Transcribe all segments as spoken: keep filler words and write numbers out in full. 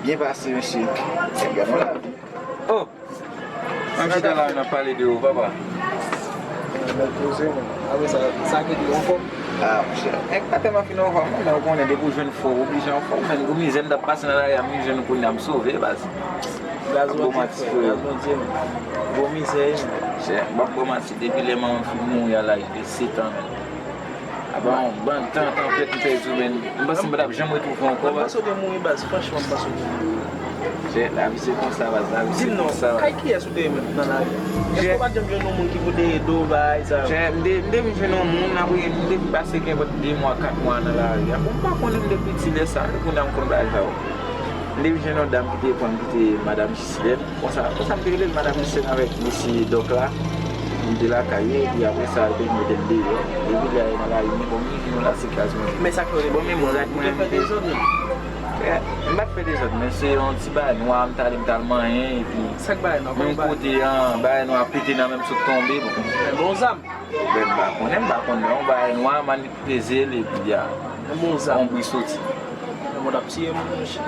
Byen pase, mesye. Gade yon lavi. Oh! An chita la, n ap pale de ou, papa. Bèl koze, man. Apre sa, sa ki di w anfòm? Ah, monchè. Nèg pa tèlman fin anfòm, non, men ou konnen, depi w jwenn fò, ou oblije anfòm, men gwo mizè m t ap pase nan lari a, m vin jwenn ou kounye a, m sove, baz. Gaz Bondye, frè, gaz Bondye, man. Gwo mizè, wi, man. Monchè, m p ap ba w manti, depi lè manman m fin mouri a laj de sèt an, men. Apa yon bann tan, tanpèt, m fè sou men. M panse m pa t ap janm retwouve w ankò, baz. M panse w te mouri, baz. Franchman, m panse w te mouri. Jè, lavi se konsa, baz. Lavi se konsa, baz. Di m non, kay kiyès ou te ye menm nan lari a? Èske w pa t janm jwenn yon moun ki pou te ede w, bagay sa yo? Jè, m te, m te vin jwenn yon moun, apre m te vin pase gen pèt de mwa, kat mwa nan lari a. Bon, m pa konnen m te piti lè sa, kounye a m konn bagay sa yo. M te vin jwenn yon dam ki te pran m, ki te madanm Jislèn. Konsa, konsa m te rele l madanm Jislèn avèk mesye Dòk la. M te lakay yo, epi apre sa, yo te mete m deyò. Epi lè a, nan lari, men bon, m vin vin la, se kaz mwen. Men sa k fè w te mete deyò? Ou te fè dezòd, wi. Frè, m pa t fè dezòd, men se yon ti bagay nwa, m t ale, m t al manyen, epi menm kote an, bagay nwa pete nan men m sot tonbe, bon. Men bon zam. Ben, m pa konnen, m pa konn non, bagay nwa, manip peze l, epi a, yon bri soti. Yon moun ap tiye moun, monchè.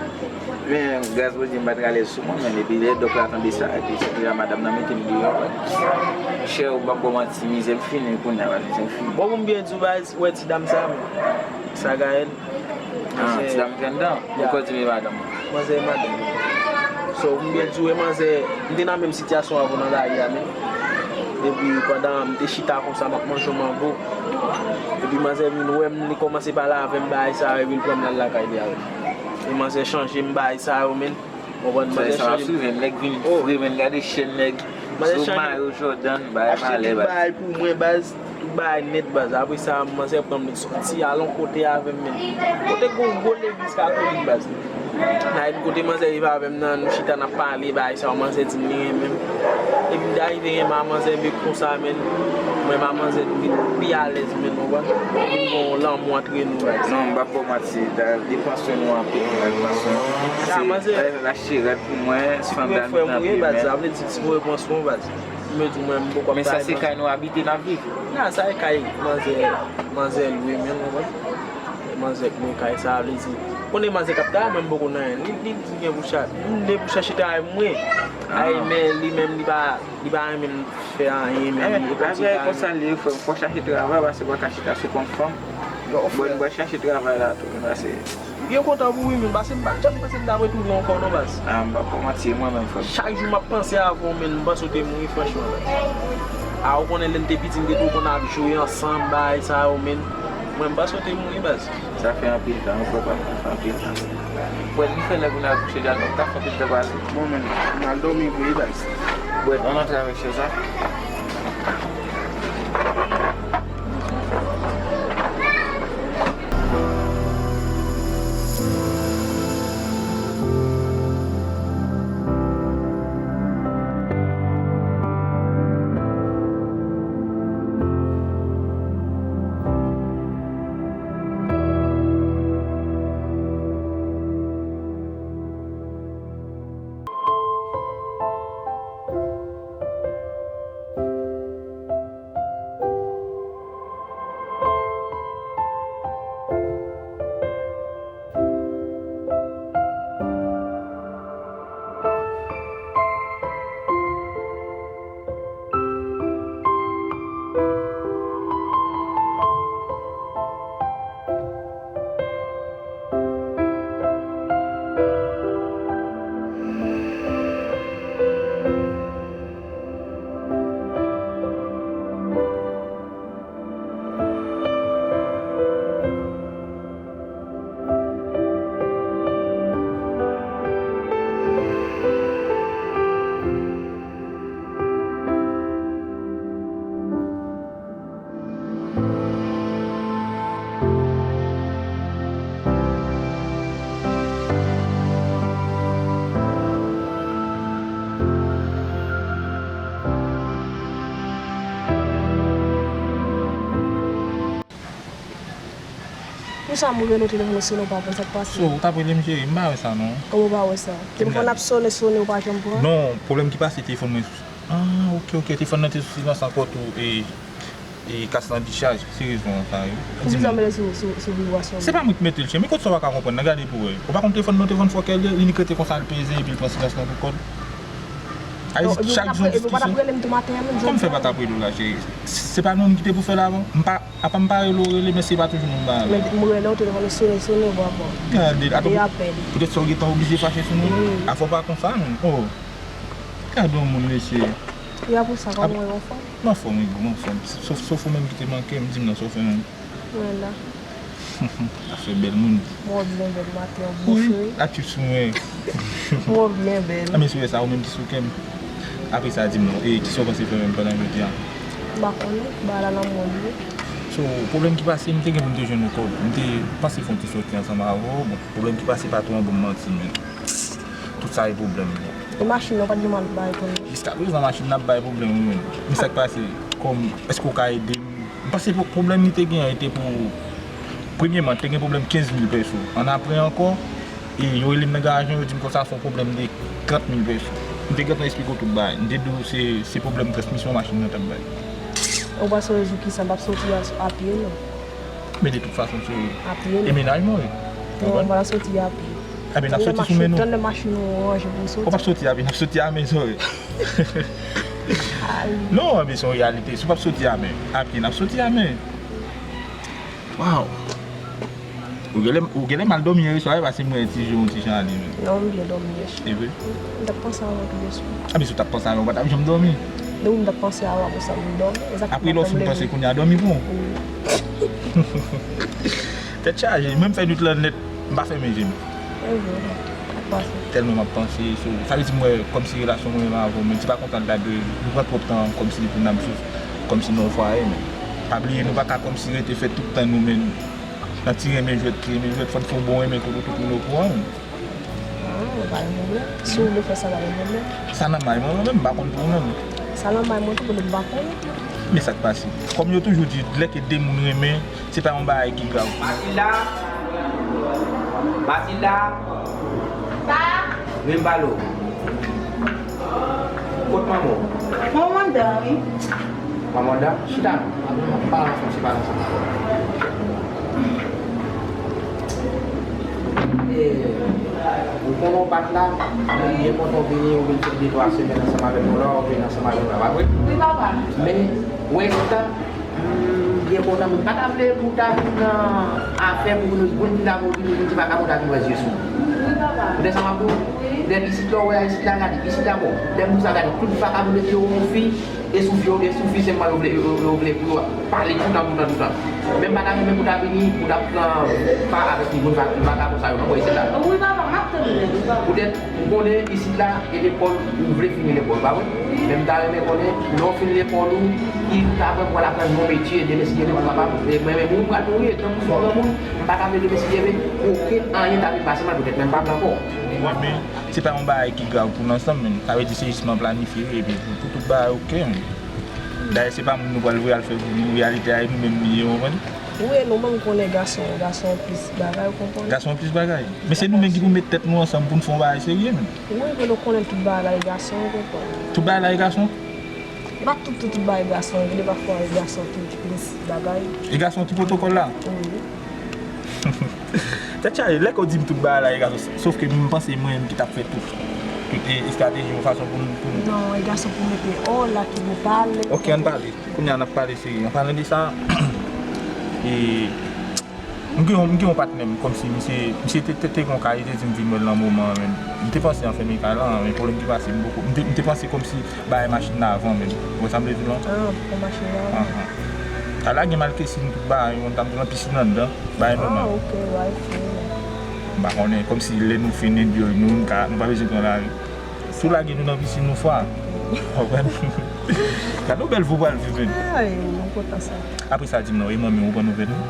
Men, gras Bondye, m pa t alèz sou mwen, men epi lè dòk la tande sa, epi se deja madanm nan mete m deyò. Chè, ou p ap ba w manti, mizè m fini kounye a, mizè m fini. Bon, pou m byen di w, baz, ou wè ti dam sa, men. Sa Gaël. Ah, ti dam ki anndan? Ou kwè di men madanm ou? Manzè e madanm. So, pou m byen di w, e manzè, m te nan menm sitiyasyon avè w nan lari a, men. Epi, pandan m te chita konsa, m ap manje yon mango. Epi, manzè vin wè m, li kòmanse pale avè m, bagay sa yo, epi l pran m l al lakay li avè m. E manzè chanje m, bagay sa yo, men. Konprann, manzè chanje m. Nèg vin fre, men, gade chèn nèg. Zo mayo Jordan, bagay malè, baz. Achte tout bagay pou mwen, baz. Tout bagay nèt, baz. Apre sa, manzè pran m, li soti al yon kote avè m, men. Kote gon gwo legliz katolik, baz. Nan yon kote manzè rive avè m nan, nou chita n ap pale, bagay sa yo, manzè di m li renmen m. Epi m te arive renmen a manzè, men konsa, men. Mwen, m a manzè, m vin pi alèz, men, ou konprann? Vin gon lanmou antre nou, baz. Non, m p ap ba w manti, depans nou anpil, depans nou. Se, bagay sa t achte rad pou mwen, sandal m trannde men. Sa vle di, ti frè pran swen w, baz. Mwen di mwen, m poko ap travay. Men sa se kay nou abite, n ap viv. Nan, sa e kay manzè, manzè lwe, men, ou konprann? Manzè k lwe kay, sa vle di. Konnen manzè k ap travay, mwen, m poko nan anyen. Li, li di gen pou chache, m vle pou chache travay mwen. Ay, men li menm, li pa, li pa renmen m fè anyen, men li e konsa li ye, frè m, fò w chache travay, paske w pa ka chita sou kont fanm. Bon, nou pral chache travay la tou, paske Byen kontan pou ou wi, men, paske m pa t janm panse m t ap retwouve w ankò non, baz. Ah, m p ap ba w manti, e mwen menm, frè m. Chak jou m ap panse avè w, men, m panse w te mouri, franchman, baz. Ah, ou konnen lè n te piti, n te tou konn ap jwe ansanm, bagay sa yo, men. Mwen, m panse w te mouri, baz. Sa fè anpil tan, wi, frè pa m, sa fè anpil tan. Frè, nou fè lè pou n al kouche, dan nou ka fè anpil tan pase. Bon, men, m al dòmi vre, baz. Frè, ann antre avèk chè sa. Poukisa m rele w telefòn ou sonnen, w pa pran, sa k pase? So, ou t ap rele m, cheri, m pa wè sa non. Kòman w pa wè sa? Telefòn ap sonnen, sonnen, ou pa janm pran? Non, pwoblèm ki pase, telefòn mwen. Ah, ok, ok, telefòn nan te sou silans ankò tou, e E kas lan dichaj, se rezon an sa wi. Poukisa w mete l sou, sou, sou vibrasyon? Se pa mwen ki mete l, cheri, men kot sa w pa ka konprann nan, gade pou wè. Ou pa konn telefòn nan, telefòn fòkè l ye, li nik rete konsa l peze epi l pran silans lan pou kò l. Ay, chak jou yon diskisyon. Epi w pa t ap rele m tou maten an menm jodi a? Kòman m fè pa t ap rele w la, cheri? Se pa nou menm ki te pou fè l avan? M pa, apa m pa rele w rele, men se pa toujou nou m ba. Men m rele w, telefòn ou sone, sone, w pa pran. Gade, atò, poutèt sa w gentan oblije fache sou mwen? Wi. Afè w pa konsa menm. Oh. Gade yon moun, mesye. E apre sa, kòman w ye, w anfòm? M anfòm, wi, m anfòm. Sof, sof ou menm ki te manke m, di m nan sa w fè menm. Mwen la. Afè bèl moun. Mwen byen bèl maten, w bouche. Wi, ap sou mwen. Mwen byen bèl. A, men si w wè sa, ou menm ki sou kè m. Apre sa, di m non, e kisa w panse fè menm pandan jodi a? M pa konnen, bagay la nan men w li ye. So, pwoblèm ki pase, m te gen pou m te jwenn yon kòb. M te panse fè yon ti sòti ansanm avè w. Bon, pwoblèm ki pase pa twò an bon, m manti, men. Tout sa e pwoblèm li. E machin nan, w pa t gen mal bay tou? Jiskaprezan, machin nan ap bay pwoblèm, wi, menm. Men sa k pase, kòm, èske w ka ede m? M panse pwo-, pwoblèm li te gen an, e te pou, premyèman, te gen pwoblèm kenz mil pèso. Annapre ankò, e yo rele m nan garaj lan, yo di m konsa se yon pwoblèm de trant mil pèso. M te gentan esplike w tout bagay. M te di w se, se pwoblèm transmisyon machin nan t ap bay. Ou pa sonje jou ki sa m p ap soti a, a pye, non? Men de tout fason, se e mennaj mwen, wi. Konprann? Non, m pa soti a pye. Ebyen, n ap soti sou men nou. Tann lè machin ou ranje pou w soti. Ou p ap soti a pye, n ap soti a men, sori. Ay. Non, ebyen, se yon reyalite. Si w p ap soti a men, a pye, n ap soti a men. Waw. Ou genlè, ou genlè mal dòmi yè swa, wi, paske m wè ti je w yon ti jan ale menm. Non, m byen dòmi yè swa. E vre? M t ap panse avè w tou yè swa. A, men si w t ap panse avè m, ou pa t ap janm dòmi. Depi m t ap panse avè w, apre sa, m dòmi. Apre lè w fin panse, kounye a dòmi pou w. Wi. Tèt chaje, mwen m fè nwit lan nèt, m pa fèmen je m. E vre, sa pase. Tèlman m ap panse, so, sa vle di m wè kòmsi relasyon mwen menm avè w, men se pa kontan dat de, nou pran twòp tan kòmsi pou n ap viv kòmsi nan yon fwaye, men pa bliye nou pa ka kòmsi rete fè tout tan nou menm nan ti renmen jwèt, ti renmen jwèt, fò n fè yon bon renmen kote tout moun okouran. Ah, pa gen pwoblèm. Si w vle fè sa, pa gen pwoblèm. Sa nan may mwen, mwen menm, m pa konn pou ou menm. Sa nan may mwen tou, mwen pa konnen. Men sa k pase. Kòm yo toujou di, lè ke de moun renmen, se pa yon bagay ki grav. Matilda! Matilda! Pa! Vin pale w. Kot manman w? Manman dòmi. Manman dòmi? Chita non. Pale ansanm, se pale ansanm. E, ou konnen w pa t la, mwen byen kontan w vini, ou vin fè de twa semèn ansanm avèk nou la, ou vin ansanm avèk nou la, pa vre? Wi, papa. Men, ou wè, chita, m byen kontan, mwen pa ta vle pou w ta vin nan afè pou nou, pou nou ta vin, vin ti vakabon ta vin wè zye sou. Wi, papa. Ou tande sa m ap di w? Wi. Lè isit la, ou wè isit la, gade, isit la, bon. Lè m di w sa, gade, tout vakabon depi yo wè yon fi, e sou fi yo, e sou fi sèlman yo vle, yo, yo vle pou yo pale toutan, toutan, toutan. Men m pa ta renmen pou w ta vini, pou w ta pran pa avèk moun va-, vakabon sa yo, non, mwen, isit la. Wi, papa, m ap tann ou, wi, papa. Poutèt, m konnen isit la, e lekòl ou vle fini lekòl, pa vre? Men m ta renmen konnen, lè w fin lekòl ou, ki ta pran pou w al aprann yon metye, demen si Dye vle, pou w kapab, e mwen menm, ou pral mouri, etan m sou granmoun, m pa ta vle demen si Dye vle, okenn anyen ta vin pase m, poutèt men m pa blan ankò. Wi, men se pa yon bagay ki grav pou n ansanm, men sa vle di se jis m planifye, epi pou, pou tout bagay oke, men. Dayè, se pa moun nou pral voye al fè pou nou, reyalite a e nou menm li ye, ou konprann? Wi, e nou menm konnen gason, gason plis bagay, ou konprann? Gason plis bagay. Men se nou menm ki pou met tèt nou ansanm pou n fè yon bagay serye, men. Wi, men nou konnen tout bagay la e gason, ou konprann? Tout bagay la e gason? E pa tout, tout, tout bagay gason, gen de pafwa e gason ki plis bagay. E gason ki pwotokòl la? Wi. Tèt chaje, lè ke w di m tout bagay la e gason, sof ke m panse mwen menm ki t ap fè tout, tout e, estrateji yon fason pou n, pou n. Non, e gason pou mete, o, la ki pou pale. Oke, ann pale. Kounye a n ap pale serye. An palan de sa, e, m gen yon, m gen yon patnè m, kòmsi misye, misye te, te, te gen yon kay, li te di m vin wè l nan moman an, men m te panse anfèmen kay lan, men pwoblèm ki pase, m poko, m te, m te panse kòmsi bagay machin nan avan menm. Ou wè sa m vle di w lan? Ah, pou machin nan avan. Anhan. Ala gen malkesin tout bagay, yon tanm nan pisin anndan, bagay nòmal. Ah, ok, wifi. M pa konnen, kòmsi lè nou fin enjoy nou, nou ka, nou pa bezwen pran lari. Si w lage nou nan pisin, nou fwa. Konprann? Gade yon bèl vi w pral viv, men. Ay, mwen kontan sa. Apre sa, di m non, e manmi w, ou pran nouvèl yo?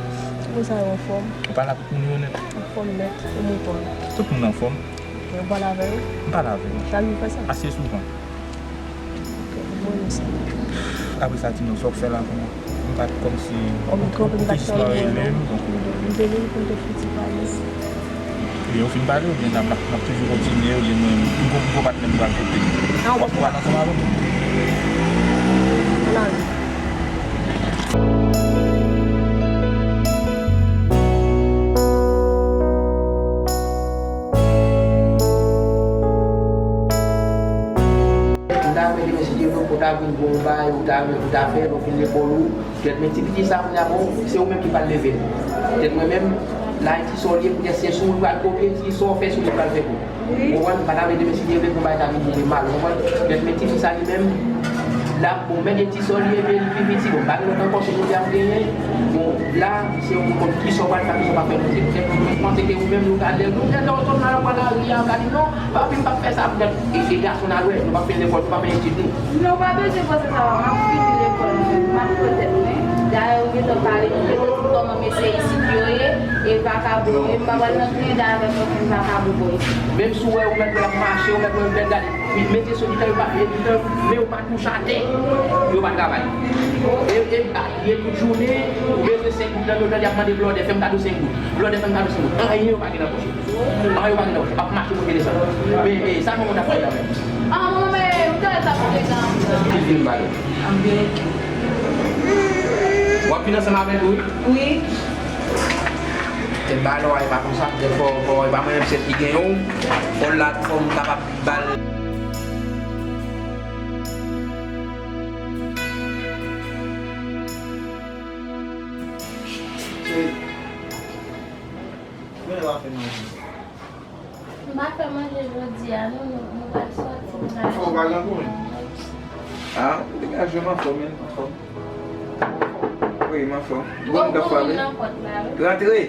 Moun sa yo anfòm. Ou pale ak tout moun yo nèt? Anfòm nèt, e mwen konn. Tout moun anfòm? Ou pale avè yo? M pale avè yo. Chak jou fè sa? Ase souvan. Ok, m renmen sa. Apre sa, di m non, sa w ap fè la, kòman? M pa t kòmsi, ou te jis nan rele m, donk. M te vin pou m te fouti pale. Ebyen, ou fin pale, oubyen n ap, n ap, n ap toujou kontinye, oubyen mwen, m gon, m gon patnè m pral kote. W ap pral ansanm avè m? Nan. M ta renmen demen si Dye vle, ou ta vin bon bagay, ou ta, ou ta fè, ou fin lekòl ou. Petèt, men ti piti sa, kounye a, bon, se ou menm ki pral leve l. Petèt, mwen menm, la, e ti sè w li ye, petèt, se sou ou l pral kopye, ti sè w fè sou li, l pral fè tou. Ou konprann? M pa ta vle demen si Dye vle, pou bagay ta vin vire mal, ou konprann? Petèt, men ti fi sa, li menm, la, bon, men de ti sè w li ye, men li pi piti, bon, m pa gen lòt ankò, se nou ki ap genyen. Bon, la, se ou ki konn ki sè w pral fè, ki sè w pral fè, nou se petèt, nou panse ke ou menm, nou ka lè, nou lè, lè w sot nan lari a, ou ka di, non, papi, m p ap fè sa, petèt, e, e gason n a dwe, nou p ap fè lekòl, nou p ap fè etid, nou. Non, pa bezwen panse sa, m ap fini lekòl mwen, m ap pran tèt mwen. Dayè, ou gentan pale, nou gentan di kòman mesye isit yo ye, e vakabon yo ye, m pa pral nan triyad avèk okenn vakabon bò isit. Menm si w wè, ou mèt wè l ap mache, ou mèt wè l bèl gade, mesye sou ditan yo pa, e ditan, men yo pa touche atè, yo pa travay. E, e, a, ye tout jounen, ou bezwen senk goud nan men w, tande y ap mande blòdè, fè m kado senk goud, blòdè, fè m kado senk goud, anyen yo pa gen nan pòch yo. Anyen yo pa gen nan pòch yo, ap mache monte desann. Men, men, sa manman w t ap fè la menm? Ah, manman, men, m t ap fè nan. Ki film bagay? Anbyen. W ap vin ansanm avèk ou, wi? Wi. Tèt bagay la, w a, e pa konsa, fò, fò, e pa mwen menm sèl ki genyen w, fò l la, fò m kapab ba l. Cheri, men w a fè manje. M pa fè manje jodi a, non, nou, nou pral sòti, nou pral... Fò w pa gen goumen. Ah, degaje m anfòm, men, anfòm. Wi, m anfòm. Gwo moun k ap frape. Rantre!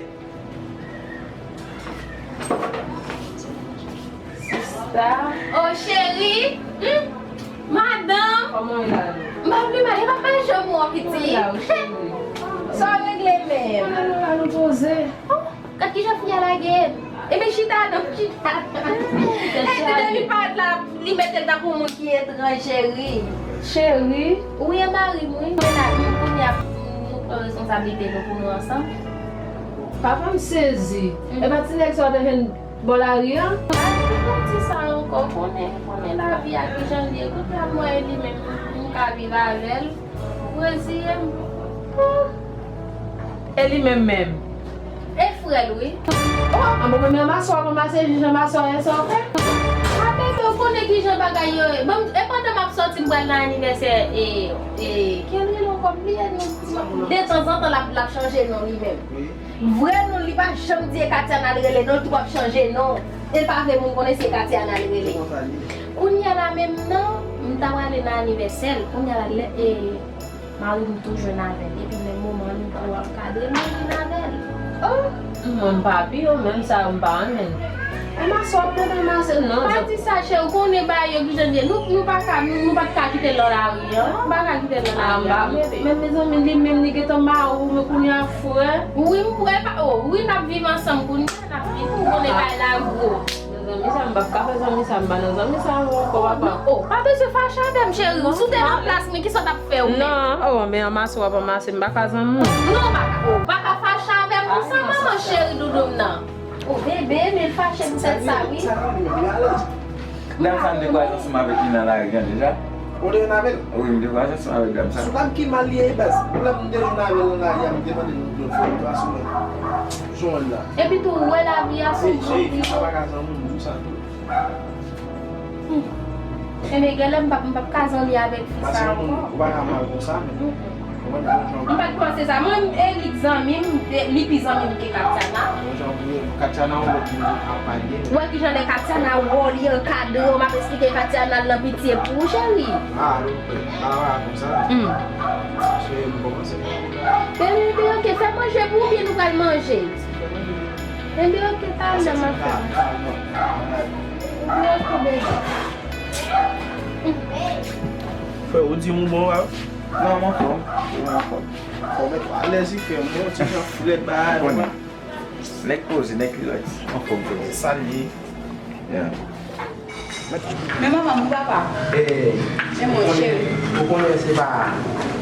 Sista. Oh, cheri! Hmm? Madanm! Kòman w ye la, non? M pa vle mal, e pa mal janm wè w, pitit. Kòman w la, cheri? Sa w regle menm? Kòman nou la, nou poze? Oh, gad kijan fi a lage. Ebyen, chita non, chita. E depi li parèt la, li mete l tankou yon moun ki etranj, cheri. Cheri? Wi, e mari m, wi. Men la, nou kounye a, nou pran responsablite nou pou nou ansanm. Papa m sezi. Mm. E pa ti nèg sa w te jwenn bò lari a? Pa di konn ti sa ankò, konnen, konnen lavi a kijan l ye. Kounye a m wè e li menm, m ka viv avè l. Reziye m. Oh. E li menm menm? E frè l, wi. Oh, a bon, men anmase w ap anmase, jij anmase w, e sa w fè? A bebe, ou konnen kijan bagay yo ye. Bon, e pandan m ap sòti, m pral nan anivèsè, e, e, ki l rele ankò, m bliye non. Detanzantan, l ap, l ap chanje non li menm. Wi. Vrè non li pa janm di e Katiana l rele, non, l tou ap chanje non. E l pa vle moun konnen se Katiana l rele. Kounye a la menm nan, m ta prale nan anivèsè l. Kounye a la, lè, e, mari m tou jwenn avè l. Epi menm moman an, nou tou ap kadre, nou vin avè l. Oh! Mwen, m pa pi yo, menm sa yo, m pa renmen l. Anmase w ap pran anmase l, non. Pa di sa, cheri, ou konnen bagay yo kijan l ye. Nou, nou pa ka, nou, nou pa t ka kite l nan lari an. Nou pa ka kite l nan lari an, bebe. Men mezanmi, li menm, li gentan mari w, men kounye a frè. Wi, m frè pa, oh, wi, n ap viv ansanm kounye a, n ap viv. Ou konnen bagay la gwo. Nan zanmi sa, m p ap ka fè zanmi sa, m pa nan zanmi sa yo ankò, papa. Non, oh, pa bezwen fache avè m, cheri. Si w te nan plas mwen, kisa w t ap fè ou menm? Non, oh, men anmase w ap anmase, m pa ka zanmi w. Non, pa ka, oh, pa ka fache avè m konsa, manman cheri doudou m nan. Oh, bebe, men l fache poutèt sa, wi. Dam sa, m te kwaze ansanm avèk li nan lari an deja. Ou te jwenn avè l? Wi, m te kwaze ansanm avèk dam sa. Sou dam ki mal li ye, baz. Lè m te jwenn avè l nan lari a, m te mande l yon foto a sou mwen. Jan l la. Epi tou, ou wè lavi a se yon jwèt li ye. Sa pa ka zanmi m, m di w sa tou. Hmm. Ebyen, genlè m p ap, m p ap ka zanmi avèk fi sa ankò. Ou pa ka mal konsa, men. Mm-mm. M pa t panse sa. Mwen, Erik zanmi m, li pi zanmi m ke Katiana. Katiana, yon lòt moun ap pale. Ou wè kijan lè Katiana wè w, li ankadre w, m ap esplike Katiana, l nan pitye pou ou, cheri. Ah, ok. Ah, konsa. Hmm. Cheri, m kòmanse. Bebe, bebe, ok, fè manje pou ou, oubyen nou pral manje? Ebyen, ok, talè m ap fè. Ebyen, ok, bebe. Frè, ou di m ou bon, pa? Non, m anfòm. Wi, m anfòm. Fò w mèt alèz, wi, frè m. Yon ti jan frèt, ba, nèg poze, nèg rilaks. Anfòm, frè. Sa l ye. Yeah. Men manman m, wi papa. Eh, men mwen, cheri. Ou konnen se pa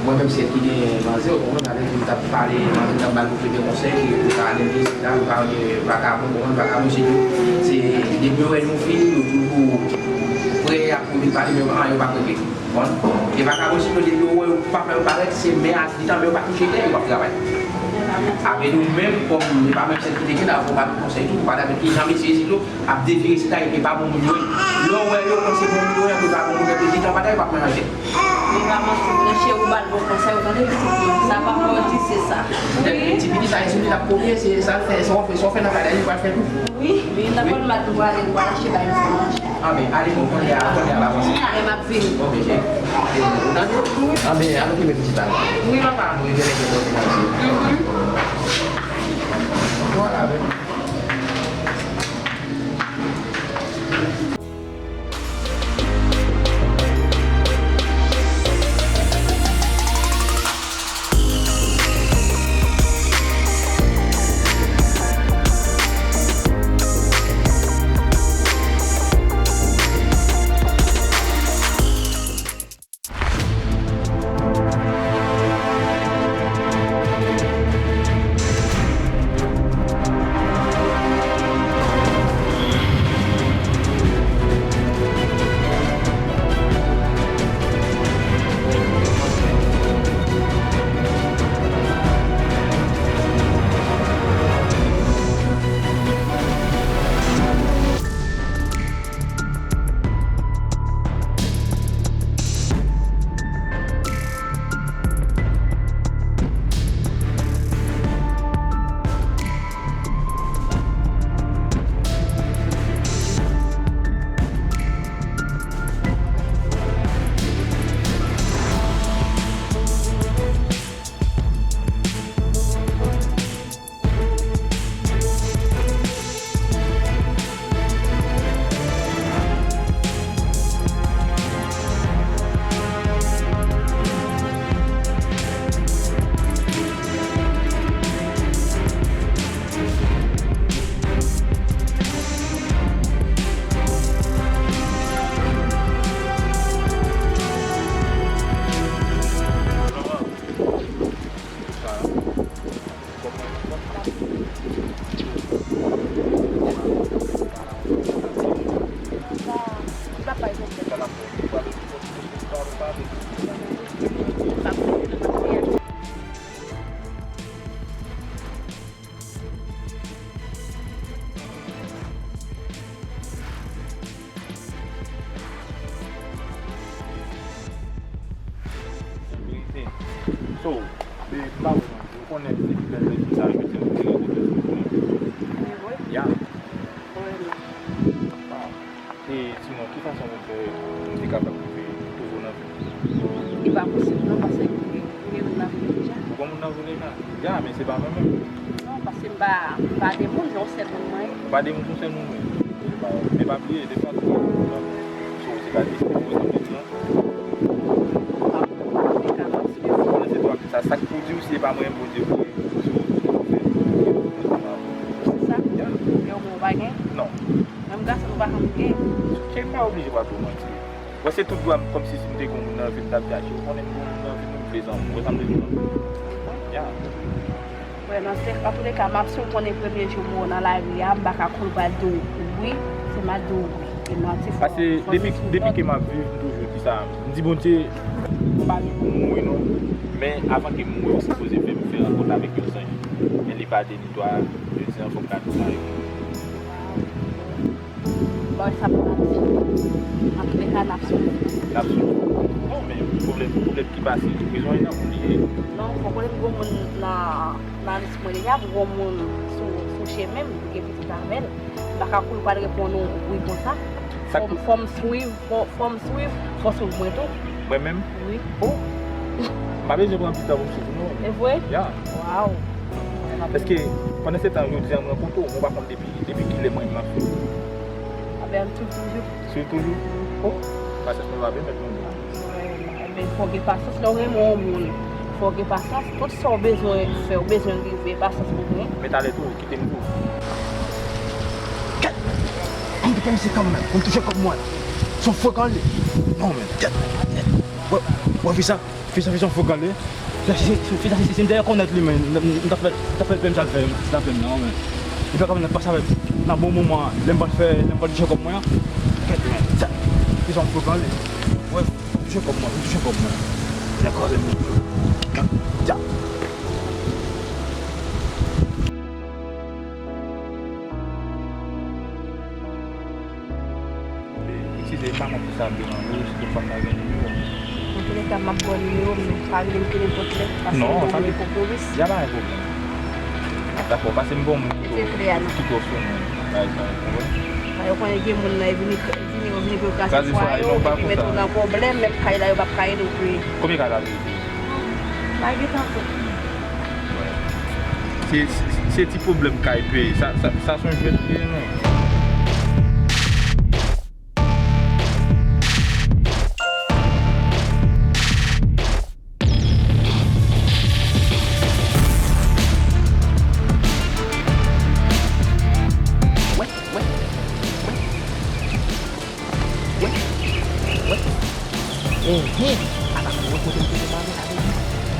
mwen menm sèl ki gen manzè, ou konprann, avèk ki m t ap pale, manzè t ap ba l konplete konsèy, ki pou ta ale isit la, ou pa gen vakabon, ou konprann, vakabon se tou, se depi yo wè nou fini, yo toujou prè Pou vin pale, men an, yo p ap regle. Bon. E vakabon, sinon, depi yo wè yo pa fè yo parèt, se men a ditan, men yo pa touche tè, yo p ap travay. Avè nou menm, kòm e pa menm sèl ki te gen la, pou ba nou konsèy tou, pou pale avèk li, jan mesye isit yo ap devire sila, e pa bon moun yo ye. Lè w wè yo panse bon moun yo ye, e pa bon moun yo ye, ditan pa ta, yo p ap manje. Li pa manti, branche ou ba l bon konsèy, ou tande, pitit mwen. Sa pa fò w di se sa. Ti pitit sa, e sou li l ap kopye, se sa l fè, sa w fè, sa w fè nan kay la, li pral fè tou. Wi, wi, nan kòl mat nou prale, nou pral achte bay nou manje. Anben, ale bon, kounye a, kounye a, la avanse. Ale, m ap vini. Ok, cheri. E, ou tande? Anben, ale okipe pitit la. Wi, papa. Wi, gen lè gen bon ti manje. Vwala, men. Verite. So, e, m pa wè non. Ou konnen depi lè lè sa yo te retire de Facebook mwen. Ya. E sinon, ki fason pou fè pou m te kapab rive toujou nan vi? Li pa posib non, paske m gen, m gen moun nan vi m deja. Ou gen moun nan vi w deja? Ya, men se pa mwen menm. Non, paske m pa, m pa de moun, se yon sèl moun mwen ye. Ou pa de moun, se yon sèl moun mwen ye. Men pa bliye, defwa tou, ou pa de moun nan vi w. So, se pa de moun mwen ye. Ou konnen se twa sa, sa k pou di w si e pa mwen menm Bondye voye sou ou, ou fè, ou fè, ou fè. Se sa? Ya. E omwen ou pa gen? Non. Menm gason nou pa janm gen. Cheri, m pa oblije ba w manti. Wè, se tout dwa m, kòmsi si m te gen yon moun nan vi m, m t ap di a, cheri, ou konnen m gen yon moun nan vi m, m vle zanmi w. Wè sa m vle di w? Ya. Wè, nan se, antouka, m ap sou konnen premye jou m wè w nan lari a, m pa ka koul pral di w wi, se m ap di w wi. E manti fò. Paske depi, depi ke m ap viv, m toujou di sa. M di Bondye, m pa di pou m mouri non. Men avan ke m mouri, ou sipoze fè m fè rankont avèk yon zanj. Men li pa de ni dwa, jodi a, fò m ka di sa yo. Bon, sa pou n ap di. Antouka, n ap swiv. N ap swiv. Bon, men pwoblèm, pwoblèm ki pase, prizon e nan pou li ye. Non, fòk konnen m gon moun nan, nan lis mwen deja, m gon moun sou, sou chemen m, m gen pitit avè l. M pa ka koul pral reponn ou wi konsa. Fò m, fò m swiv, fò, fò m swiv, fò w swiv mwen tou. Mwen menm? Wi. Oh! M pa bezwen pran plis tan pou m swiv ou non. E vre? Ya. Waw. Paske pandan se tan, jodi a m rankontre w, mwen pa konn depi, depi kilè mwen menm m ap swiv ou. Anben, m swiv toujou. Swiv toujou? Oh! Pasyans mwen pa pèmèt mwen non. Wè, men fò w gen pasyans lè w renmen yon moun. Fò w gen pasyans. Tout sa w bezwen fè, w bezwen rive, pasyans pou w gen. Men talè tou, kite m tou. Kèt! Ann kite misye kanmenm, pou m touche kòb mwen. Se yon frekan li. Non, men, kèt! Wè, wè, fi sa, fi sa, fi sa, yon frekan li. Fi sa, fi sa, si, si, si m te rekonèt li, men, m, m, m t ap fè, m t ap fè l pè m sa l fè, sa l fè m nan, men. Li pa ka vin pase avèk nan bon moman, lè m pral fè, lè m pral touche kòb mwen an. Kèt, men, sa, fi Yon pran li. Wè, touche kòb mwen, touche kòb mwen. Lè kòb mwen. Dja. Eskize, m pa konn pou sa ap deranje w, si tout fanm nan gen nimewo m. Antouleka, m ap ba w nimewo m, men pa rele m tou nenpòt lè, paske m gon moun konpwomis. Non, sa vle di, y a pa yon pwoblèm. Dakò, pase m gon moun ki twò, ki twò sou mwen, bagay sa, ou konprann? Sa yo konnen gen moun nan, e vini, vini, yo vini pou yo krase fwaye w, epi mete w nan pwoblèm, menm kay la, yo p ap ka ede w kreye. Konbyen kay la vle di? Pa gen tan tou. Se, se, se ti pwoblèm kay peye. Sa, sa, sa se yon jwèt li ye, non. Wè, wè, wè. Wè, wè. Enhen. Ata, wè kote m te depann avè l.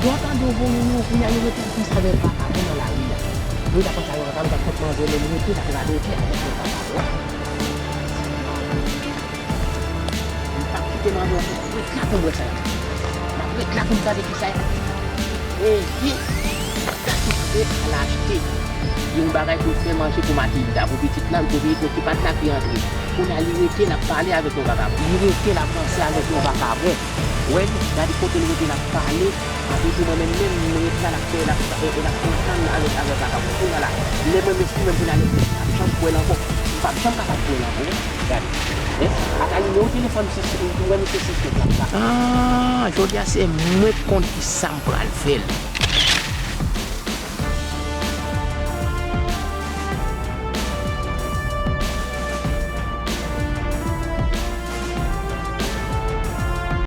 Lè w tande w voye nimewo, kounye a yo rete plis avèk vakabon nan lari a. Yo ta panse a yon vakabon k ap kont manzè, menm rete l ap radote avèk yon vakabon. M p ap kite manzè ret la pou m wè sa y ap fè. M ap ret la pou m gade kisa y ap fè. Enhen. Gad tout se al achte yon bagay pou l fè manje pou Matilda, pou pitit la, pou pitit ki pa t la ki antre. Kounye a li rete l ap pale avèk yon vakabon. Li rete l ap ranse avèk yon vakabon. Wè, gade kote l rete l ap pale. Apre tou mwen menm, menm, m ret la, l ap fè, l ap, e, e l ap antann avèk, avèk vakabon. Kounye a la, lè mwen menm, si menm kounye a, lè m p ap janm kwè l ankò. M p ap janm kapab kwè l ankò. Gade. Ata nimewo telefòn si, si, ou wè misye si tèt la sa. Ah, jodi a se mwen k konn kisa m pral fè l.